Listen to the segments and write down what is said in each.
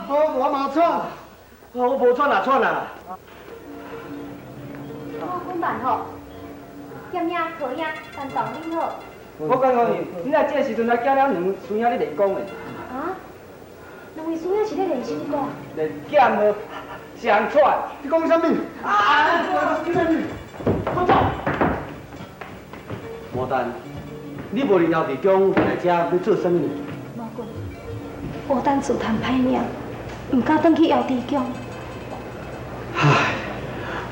無，我嘛喘。我無喘啊，喘啊。老君慢吼，劍兄、何兄，陳董恁好。我感覺你若這個時陣來驚了兩位師兄咧練功的。啊？兩位師兄是咧練什麼歌？練劍無相喘。你講啥物？啊！我走。牡丹，你無佇瑤池宮來遮欲做啥物？老君，牡丹自嘆歹命，毋敢轉去瑤池宮。唉，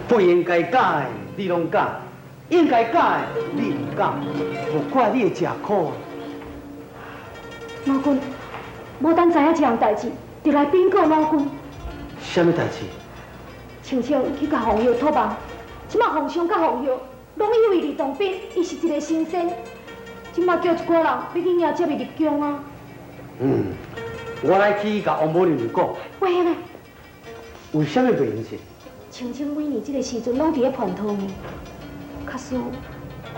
不應該敢的，你攏敢；應該敢的，你毋敢。無怪你會食苦啊！老君，牡丹知影這項代誌，就來稟告老君。啥物代誌？青青去共鳳玉託夢，這馬鳳翔佮鳳玉攏以為呂洞賓伊是一个神仙，這馬叫一寡人欲去迎接伊入宮啊。嗯，我來去共王母娘娘講。袂用的。為啥物袂用是？青青每年這个時陣攏佇咧蟠桃園，假使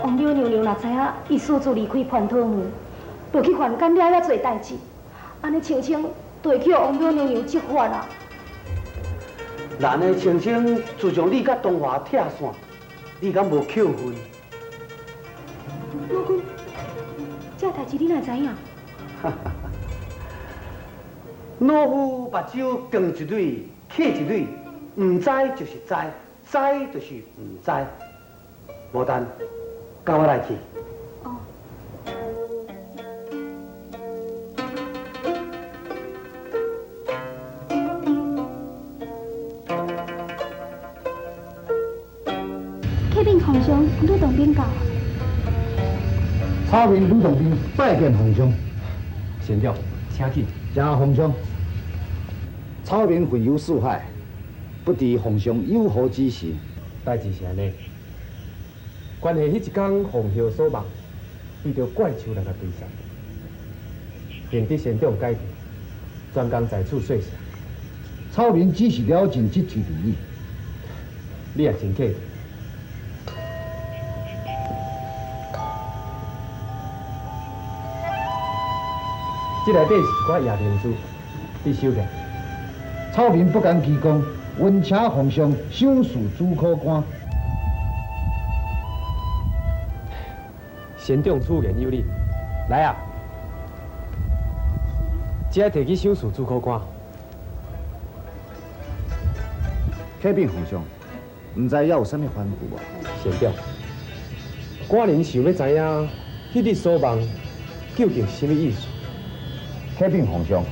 王母娘娘若知影伊私自離開蟠桃園，落去凡間惹遐濟代誌，按呢青青就會去予王母娘娘責罰啊。那呢，青青自從你佮東華拆散，你敢無扣分？老君，這代誌你哪會知影？老夫目睭光一蕊，瞌一蕊，毋知就是知，知就是毋知。牡丹，佮我來去。哦。啟稟皇上，呂洞賓到。草民呂洞賓拜見皇上。仙長，請起。謝皇上。草民雲遊四海，不知皇上有何指示？代誌是按呢，關係彼一工鳳玉所夢，遇著怪獸來共追殺，幸得仙長解救，專工在此說謝。草民只是了盡職責而已。你也真客氣。這內底是一寡夜靈珠，你收起來。草民不敢居功，溫請皇上賞賜主考官。仙長此言有理，來啊！這愛提去賞賜主考官。啟稟皇上，毋知猶有啥物吩咐無？仙長，寡人想欲知影，彼日所夢究竟是啥物意思？啟稟皇上，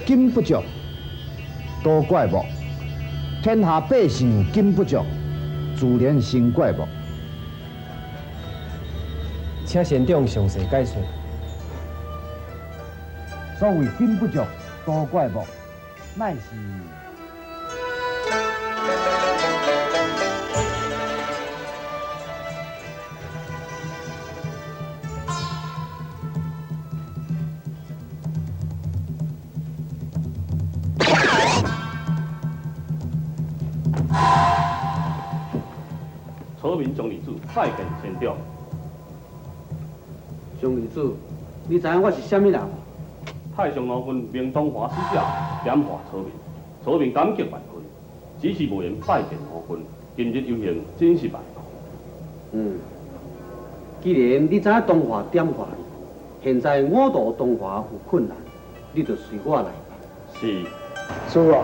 金不足，多怪物；天下百姓金不足，自然成怪物。請仙長詳細解說。所謂金不足，多怪物，乃是。草民張二子拜見仙長。張二子，你知影我是啥物人無？太上老君命東華使者點化草民，草民感激萬分，只是無緣拜見老君。今日有幸，真是萬幸。嗯，既然你知影東華點化你，現在我渡東華有困難，你就隨我來吧。是。師父啊，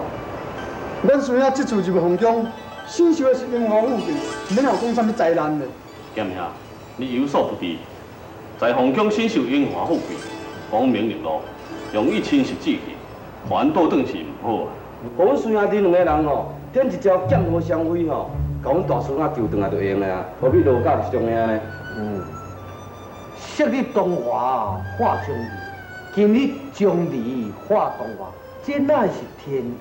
阮孫仔這次入皇宮，承受的是榮華富貴，毋免講啥物災難的。劍兄，你有所不知，在皇宮承受榮華富貴，光明磊落，容易侵蝕志氣，反倒轉是毋好啊。予阮孫兄弟兩个人吼，點一招劍河相飛吼，共阮大孫仔救轉來就會用了啊，何必落教上兄呢？嗯，昔日東華化張儀，今日張儀化東華，這乃是天意。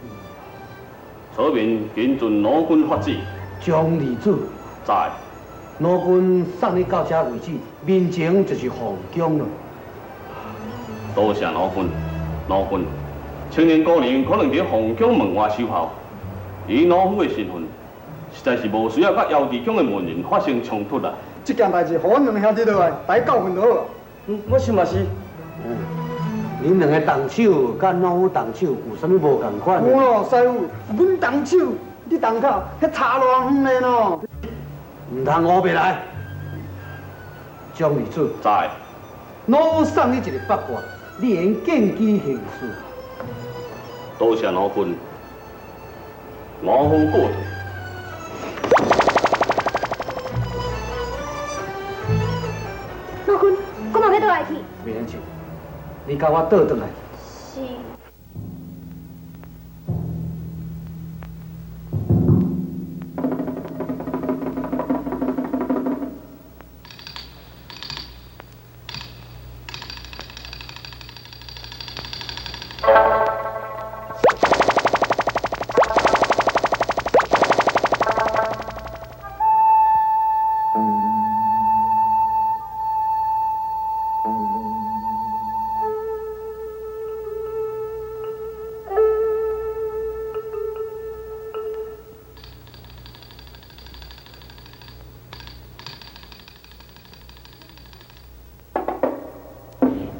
草民謹遵老君法旨。張二子在。老君送你到這位置，面前就是皇宮了。多謝老君，老君，青年姑娘可能佇皇宮門外守候，以老夫的身份，實在是無需要佮瑤池宮的門人發生衝突啦。這件代誌，予阮兩兄弟落來，來教訓就好。嗯，我想嘛是。嗯，恁兩個動手，佮老夫動手有啥物無仝款？有咯，師傅，阮動手，你動口，彼差偌遠的喏。毋通烏白來。張二子，在。老夫送你一個八卦，你會用見機行事。多謝老君，老夫告退。老君，我嘛欲倒來去。袂免手，你佮我倒轉來。是。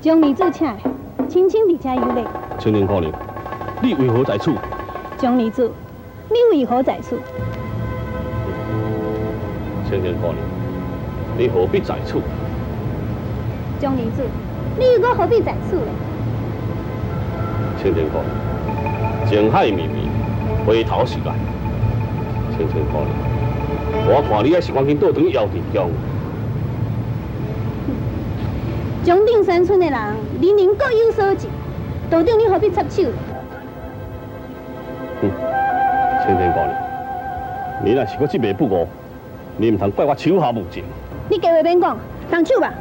將二子請來，親親佇遮遊歷。青年姑娘，你為何在此？張二子，你為何在此？青年姑娘，你何必在此？張二子，你又閣何必在此呢？青年姑娘，情海綿綿，回頭是岸。青青姑娘，我看你還是趕緊倒轉去瑤池宮。中頂山村的人，人人各有所志，道長你何必插手？哼，青天姑娘，你若是閣執迷不悟，你毋通怪我手下無情。你計話免講，動手吧。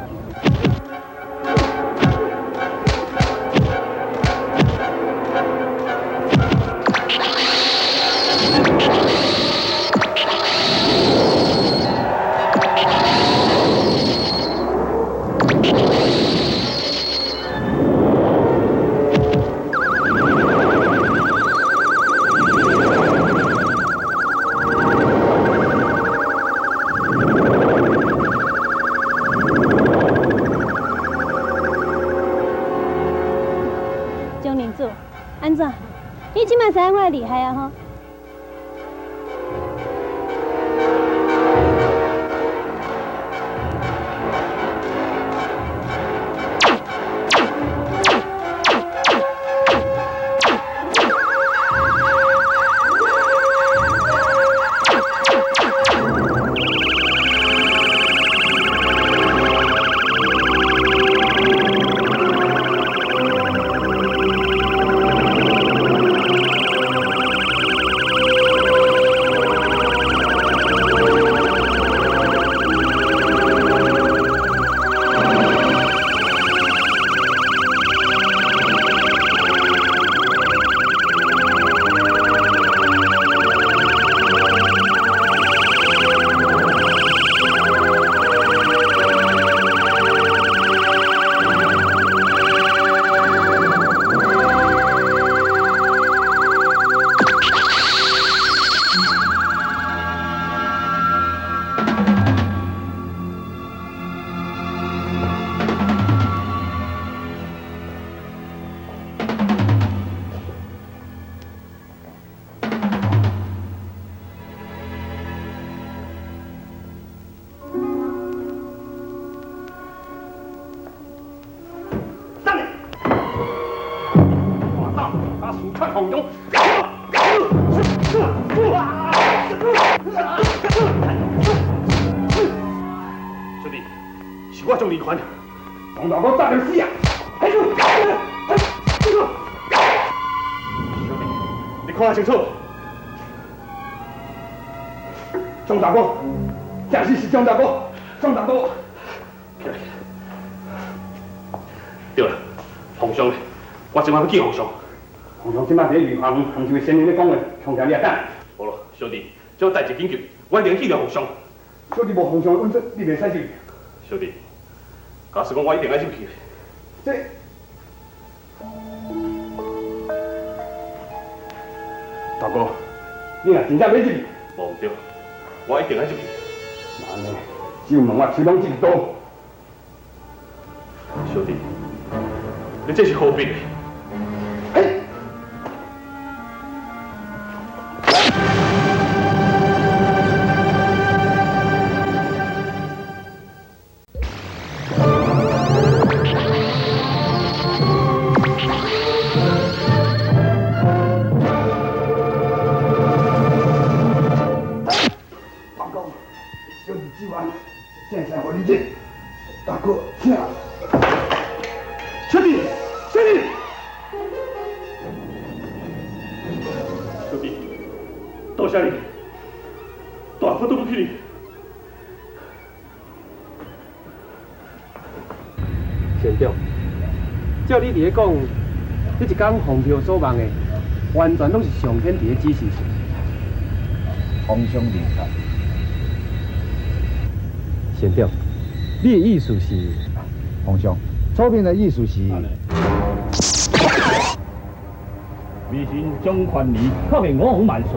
安怎？你這馬知影我厲害啊吼？小弟，是我将离权，王大哥早就死啊！小弟，你看清楚，张大哥，确实是张大哥，张大哥。对了，皇上咧，我这摆欲见皇上。皇上这摆伫咧御花园，和一位仙人咧讲话，恐惊你也等。好了，小弟，这代志紧急，我一定见著皇上。小弟无皇上的允准，你袂使入去。小弟，假使讲我一定爱入去。这，大哥，你若真正欲入去，无毋对，我一定爱入去。那按呢，只有问我手拢这个刀。小弟，你你這是何必呢？王公，小弟只愿正使予你这，大哥，请。小弟，小弟，小弟，多謝你，大哥對不起你。县长，照你佇咧講，彼一工奉票所望的，完全攏是上天佇咧指示。皇上明白。县长，你的意思是？皇上，左邊的意思是。微臣張權兒叩見我王萬歲。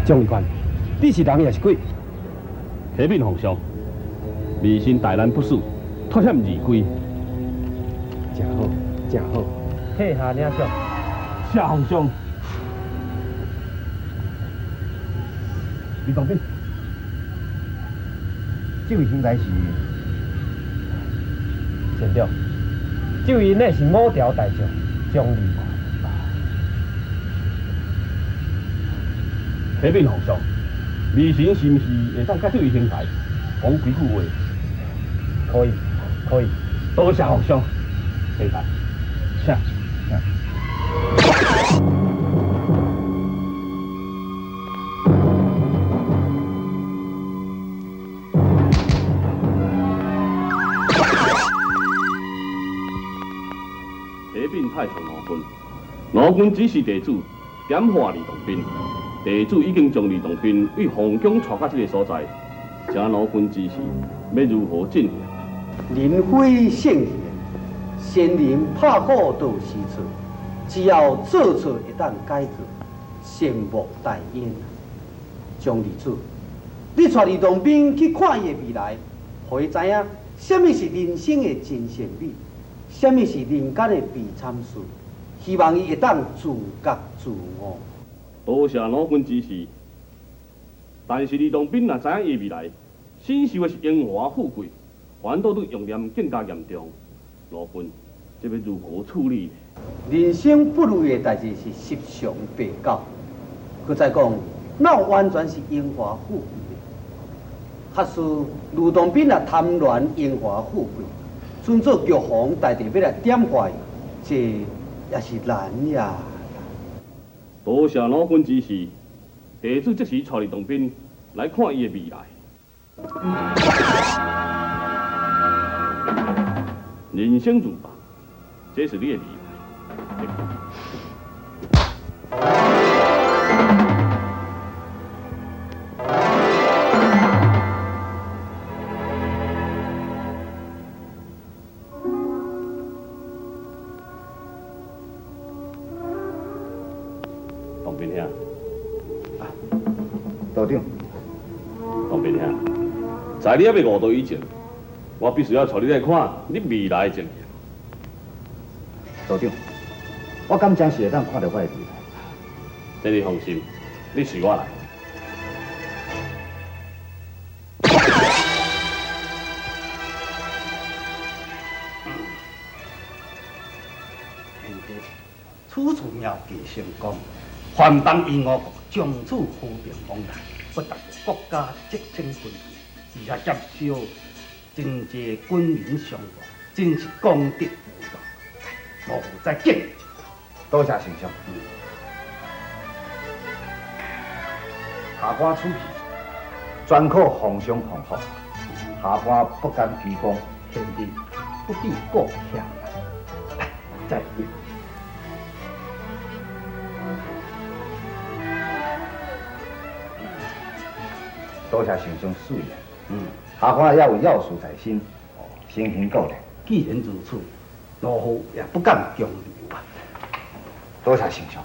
張義權，你是人抑是鬼？啟稟皇上，微臣大難不死，脫險而歸。真好，真好，退下領賞。謝皇上。李東斌，這位兄台是？縣長，這位乃是五條大將張義權。啟稟皇上，微臣是毋是會當佮這位兄台講幾句話？可以，可以。多謝皇上，兄台，請。启稟太上老君，老君指示地主点化李洞宾，地主已經將李洞賓對皇宮帶到這個所在，請老君指示欲如何進行？人非聖賢，仙人拍鼓都是錯，只要做錯會當改過，善莫大焉。張二子，你帶李洞賓去看伊的未來，予伊知影啥物是人生的真善美。啥物是人間的悲慘事？希望伊會當自覺自悟。多謝老君指示，但是李洞賓若知影伊未來，身受的是榮華富貴，反倒對用念更加嚴重。老君，這欲如何處理呢？人生不如意的代誌是十常八九。閣再講，哪有完全是榮華富貴的？假使呂洞賓若貪戀榮華富貴，尊做玉皇大帝欲來點化伊，這也是難呀。多謝老君指示，地主即時帶李洞賓來看伊的未來。人生如夢，這是你的未來。洞賓兄，道長，洞賓兄，在你猶未悟道以前，我必須要帶你來看你未來的情形。道長，我敢真是會當看著我的未來？這你放心，你隨我來。此次妙计成功，藩邦与我國從此和平往來，不但國家節省軍費，而且減少真濟軍民傷亡，真是功德無量。老夫再敬。多謝丞相。下官此去，專靠皇上降福，下官不敢居功。贤弟不必過謙。來，再會。多謝丞相賜言。下官也有要事在身，先行告退。既然如此，老夫也不敢強留啊。多謝丞相。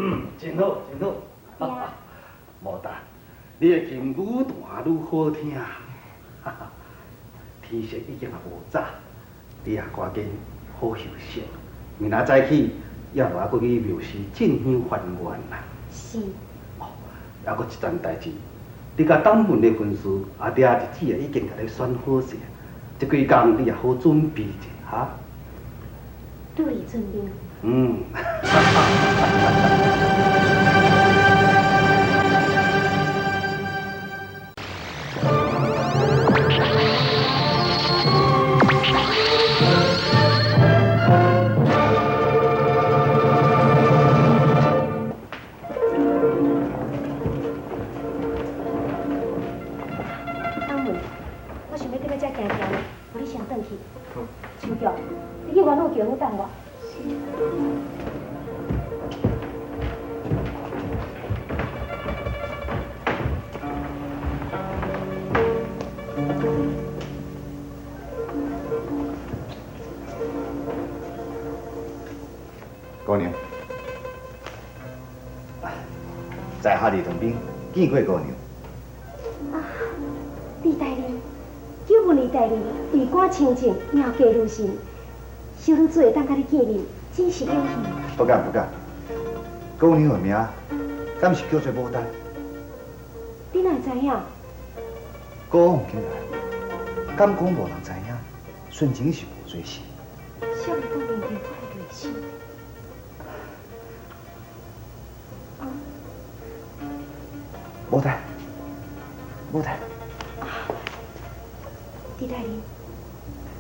嗯，真好，真好。牡丹，你的琴愈弹愈好听，哈哈。天色已经也无早，你也赶紧好休息。明仔早起也无爱阁去庙寺进香还愿啦。是。哦，犹阁一件代志，你佮董文的婚事，阿爹日子也已经共你选好势，这几工你也好准备者哈。女儿遵命。嗯。姑娘，在下李同斌见过姑娘。啊，李大人，久闻李大人为官清正，妙计如神，小女子会当佮你见面，真是荣幸。不敢不敢，姑娘的名，敢是叫做牡丹？你哪会知影？古往今来，敢讲无人知影，纯情是无罪事。啥会当认定我的内心？牡丹，牡丹。李大人，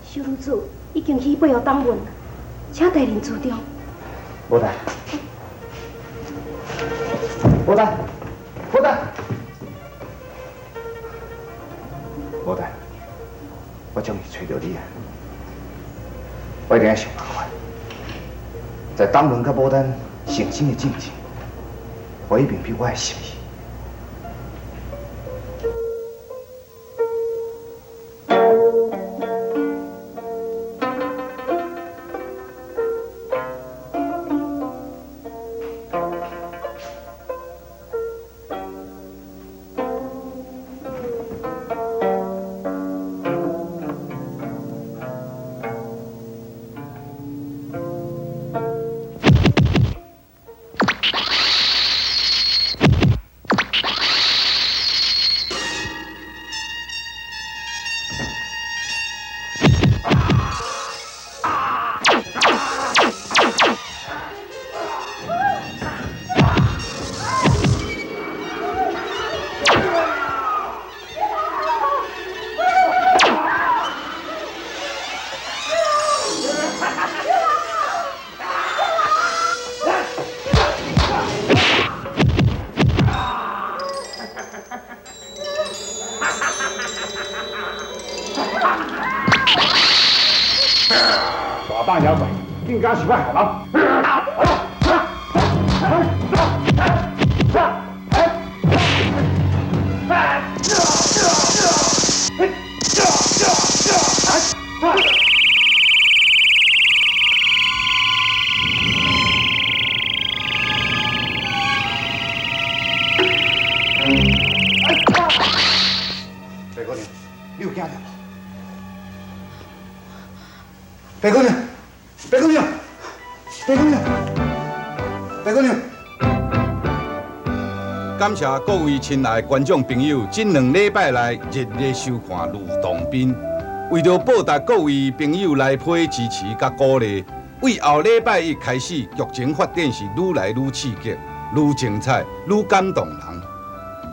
小女子已经去背后董文，请大人自重。牡丹，牡丹，牡丹，牡丹，我终于揣著你啊！我一定要想办法，在董文佮牡丹成亲的进前，予伊明白我的心意。大妖怪，竟敢想要害人！白姑娘，你有惊著无？白姑娘。白姑娘，白姑娘，白姑娘！感谢各位亲爱观众朋友，这两礼拜来热烈收看吕洞宾。为著报答各位朋友来批支持佮鼓励，为后礼拜一开始，剧情发展是愈来愈刺激、愈精彩、愈感动人。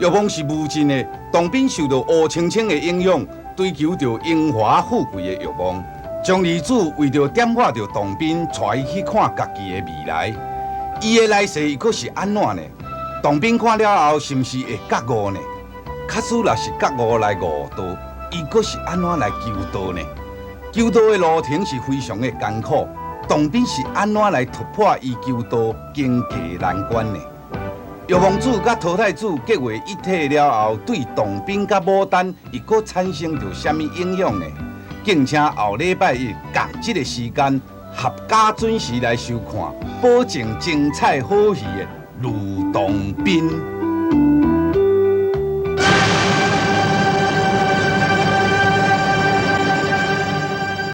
欲望是无尽的，洞宾受到乌青青的影响，追求著荣华富贵的欲望。将二子为著点化著洞宾，带伊去看家己的未来，伊的来世阁是按怎呢？洞宾看了后，是毋是会觉悟呢？假使若是觉悟来悟道，伊阁是按怎来求道呢？求道的路程是非常的艰苦，洞宾是按怎来突破伊求道经济难关呢？药王子佮陶太子结为一体了后，对洞宾佮牡丹，伊阁产生著啥物影响呢？敬请后礼拜一仝这个时间，合家准时来收看，保证精彩好戏的《呂洞賓。